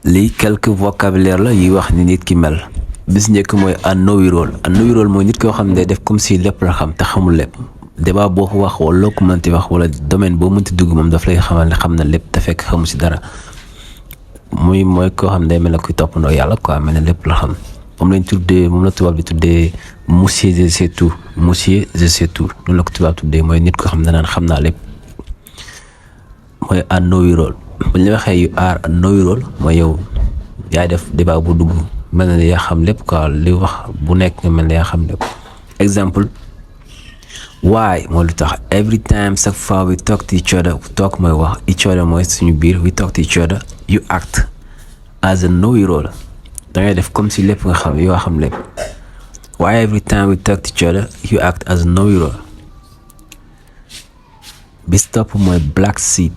lii quelques vocabulaire la yuy wax ni nit ki mel. bis njëkk mooy unknown mooy nit koo xam ne day def comme si lépp la xam te xamul lépp. débat boo ko wax wala loo ko mënti wax wala domaine boo mënti dugg moom daf lay xamal ne xam na lépp te fekk xamu si dara. mooy koo xam ne day mel ne kuy toppandoo yàlla quoi mel ne lépp la xam. moom la tubaab di tuddee monsieur je sais tout noonu la ko tubaab tuddee mooy nit ko xam ne naan xam naa lépp. mooy unknown bu ñu waxee you are unknown mooy yow yaay def débat bu dugg mel na yaa xam lépp quoi li wax bu nekk nga mel ne yaa xam lépp. exemple why mooy lu tax every time chaque fois we talk to each other talk mooy wax each other mooy suñu biir we talk to each other you act as a know-it-all da ngay def comme si lépp nga xam yoo xam lépp. why every time we talk to each other you act as a know-it-all. bis topp mooy black sheep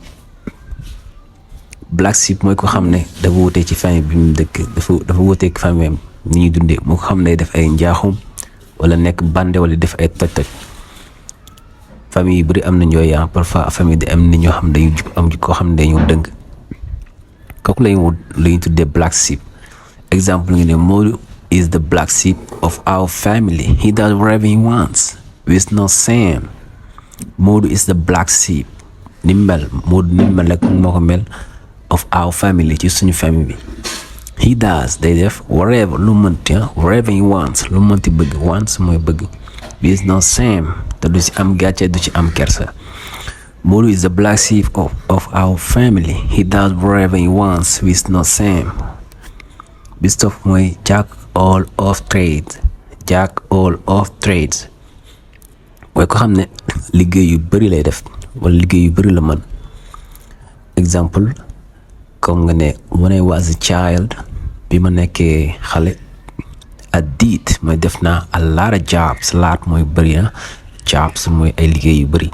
mooy ko xam ne dafa wutee ci famille bi mu dëkk dafa wutee ci famille ni ñuy dundee moo ko xam ne def ay njaaxum wala nekk bande wala def ay toj-toj. famille yu bëri am na ñooy parfois famille di am na ñoo xam dañu am koo xam ne dañoo dëng kooku lañu tuddee black sheep. exemple ngi ne Modou is the black sheep of our family he does whatever he wants with no shame. Modou is the black sheep ni mel Modou ni mel rek moo ko mel of our family ci suñu famille bi. he does day def whatever lu mënti whatever he wants lu mënti bëgg wants mooy bëgg with no shame te du ci am gàcce du ci am kersa. Modou is the black sheep of our family he does whatever he wants with no shame. bis topp mooy jack all of trades mooy ko xam ne liggéey yu bëri lay def wala liggéey yu bëri la mën. exemple comme nga ne when I was a child bi ma nekkee xale I did mooy def naa a lot of jobs lot mooy bëri jobs mooy ay liggéey yu bëri.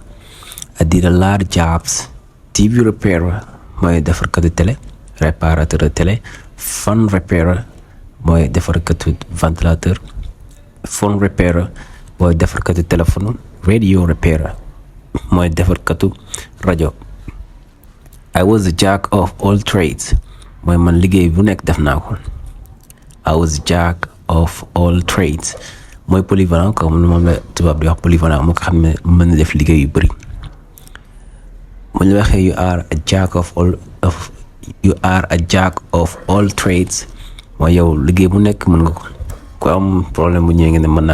I did a lot of jobs. TV repairer mooy defarkatu télé réparateur de télé. phone repairer mooy defarkatu ventilateur. phone repairer mooy defarkatu téléphone. radio repairer mooy defarkatu rajo. I was a jack of all trades mooy man liggéey bu nekk def naa ko. I was a jack of all trades mooy polyvalent comme moom la tubaab di wax polyvalent moo ko xam ne mën na def liggéey yu bëri. mu ñu waxee you are a jack of all trades mooy yow liggéey bu nekk mën nga ko. ku am problème bu ñëwee nga ne mën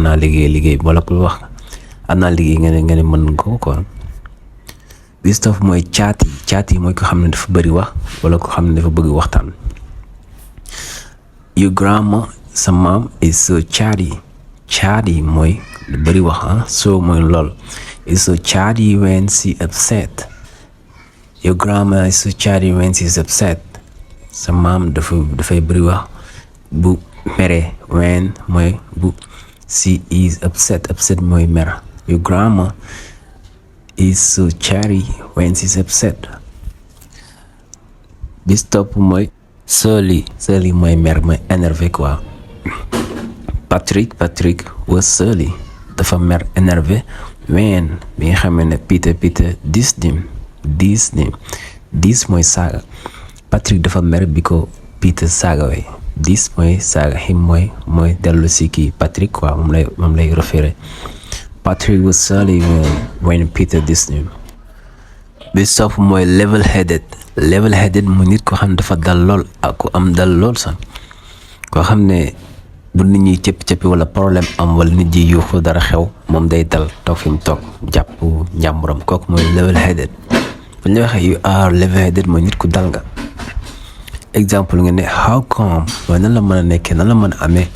naa liggéey wala ku wax am naa liggéey nga ne mën nga ko quoi. bis topp mooy caat yi mooy ko xam ne dafa bëri wax wala ko xam ne dafa bëgg waxtaan. your grandma sa maam is so chatty mooy lu bëri wax so mooy lool. is so chatty when she upset. your grandma is so chatty when she is upset. sa maam dafay bëri wax bu mere when mooy bu she is upset mooy mer. your grandma is so chatty when she's upset. bis topp mooy surly mooy mer mooy énervé quoi. Patrick was surly dafa mer énervé when bi nga xam ne Peter dis mooy saaga. Patrick dafa mer bi ko Peter saaga way dis mooy saaga him mooy dellu si kii Patrick quoi moom lay référé. Patrick was surly when Peter dissed him. bis topp mooy level headed mu nit ko xam ne dafa dal lool ak ku am dal lool sax koo xam ne bu nit ñi cëppi wala problème am wala nit ji yuuxu dara xew moom day dal toog fi mu toog jàpp njàmburam kooku mooy level headed. bu ñu waxee you are level headed mooy nit ku dal nga. exemple nga ne how come mooy nan la mën a nekkee nan la mën a amee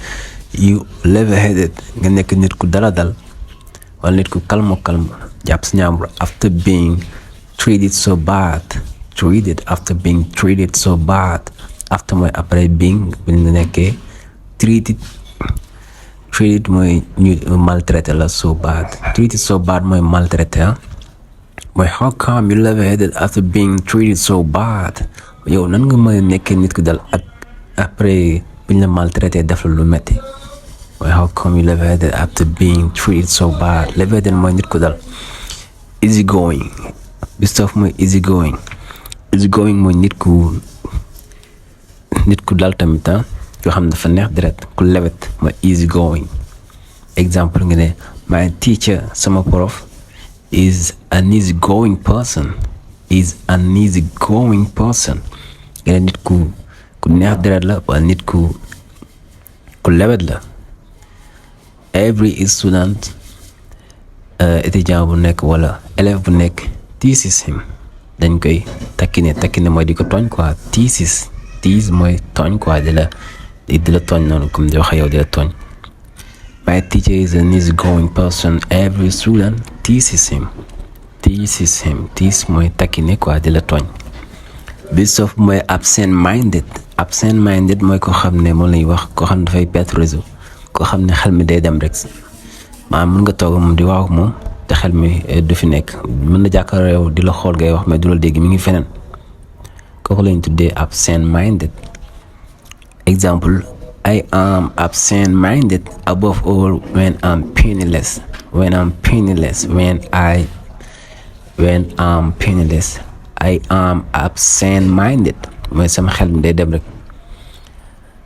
you level headed nga nekk nit ku dala dal wala nit ku calme jàpp si njàmbur after being treated so bad after mooy après being bu ñu nekkee treated mooy ñu maltraité la so bad treated so bad mooy maltraité mooy how come you level headed after being treated so bad yow nan nga mën a nekkee nit ku dal ak après bu ñu la maltraité def la lu metti mooy how come you level headed after being treated so bad. level headed mooy nit ku dal. easy going bis topp mooy easy going mooy nit ku nit ku dal tamit yoo xam ne dafa neex deret ku lewet mooy easy going. Exemple nga ne my teacher sama prof is an easy going person. Is an easy going person. Nga ne nit ku neex deret la wala nit ku lewet la. Every student étudiant bu nekk wala élève bu nekk teases him. Dañ koy takkine mooy di ko tooñ quoi. tease mooy tooñ quoi di la tooñ noonu comme di wax yow di la tooñ. My teacher is an easy going person. Every student teases him. Tease mooy takkine quoi di la tooñ. Bisof mooy absent minded mooy koo xam ne moom lañuy wax koo xam ne dafay perte réseau, koo xam ne xel mi day dem rek. maanaam mën nga toog moom di wax ak moom te xel mi du fi nekk, mën na jàkkaarloo di la xool ngay wax mais du la dégg, mi ngi feneen. kooku lañu tuddee absent minded. Exemple, I am absent minded above all when I'm penniless. When I'm penniless I am absent minded mooy sama xel mi day dem rek,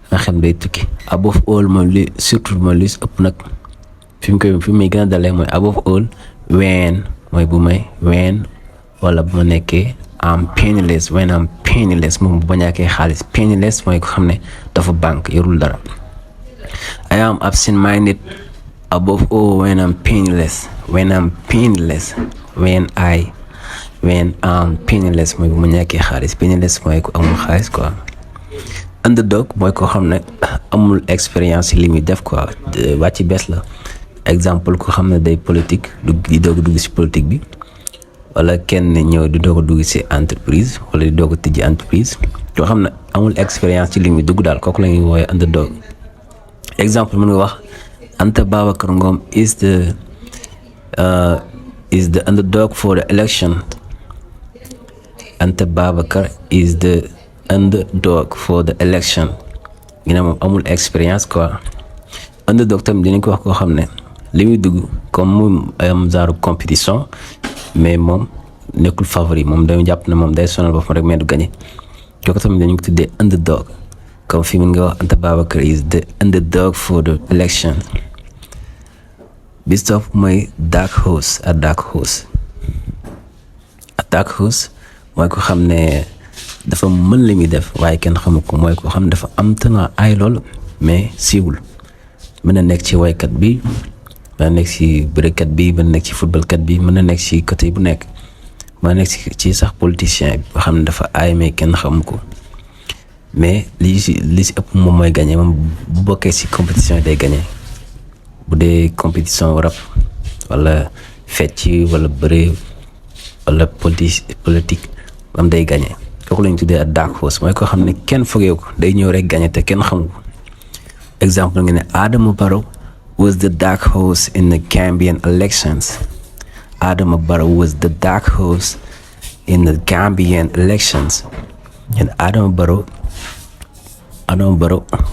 sama xel mi day tukki. Above all mooy li surtout mooy li ëpp nag fi muy gën a dalee mooy above all when mooy bu may when wala bu ma nekkee am penniless. When am penniless moom bu ma ñàkkee xaalis. Penniless mooy ko xam ne dafa banque yorul dara. I am absent minded above all when am penniless. When am penniless when am penniless mooy bu ma ñàkkee xaalis. Penniless mooy ko amul xaalis quoi. Underdog mooy ko xam ne amul expérience ci li muy def quoi, wàcc bees la. Exemple, ko xam ne day politique di doog a dugg ci politique bi, wala kenn ñëw di doog a dugg ci entreprise wala di doog a tijji entreprise, yoo xam ne amul expérience ci li muy dugg daal, kooku la ñuy woowee underdog. Exemple mën nga wax Anta Babacar Ngom is the underdog for the election. Anta Babacar is the underdog for the election. ñu ne moom amul expérience quoi. Underdog tamit dinañ ko wax koo xam ne li muy dugg comme mu am genre compétition mais moom nekkul favori, moom dañu jàpp ne moom day sonal boppam rek mais du gagné. kooku tamit dañu ko tuddee underdog. comme fii mën nga wax Anta Babacar is the underdog for the election. Bi stop mooy dark horse. A dark horse mooy ko xam ne dafa mën li muy def waaye kenn xamu ko, mooy ko xam ne dafa am talent ay lool mais siiwul. mën na nekk ci waykat bi, mën na nekk ci bërekat bi, mën na nekk ci footballkat bi, mën na nekk ci côté bu nekk, mën na nekk ci sax politicien bi boo xam ne dafa aay mais kenn xamu ko. mais li ci ëpp moom mooy gagné, moom bu bokkee ci compétition day gagné. bu dee compétition rap wala fecc wala bëre wala politique am day gagné. kooku lañu tuddee ak dark horse, mooy koo xam ne kenn fogeewu ko, day ñëw rek gagné te kenn xamu ko. Exemple nga ne Adama Barrow was the dark horse in the Gambian elections. Adama Barrow was the dark horse in the Gambian elections. And Adama Barrow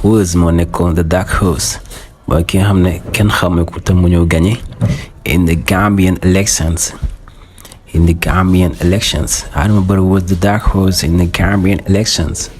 was moo nekkoon the dark horse, mooy ki nga xam ne kenn xamu ko te mu ñëw gagné in the Gambian elections. Adama Barrow was the dark horse in the Gambian elections.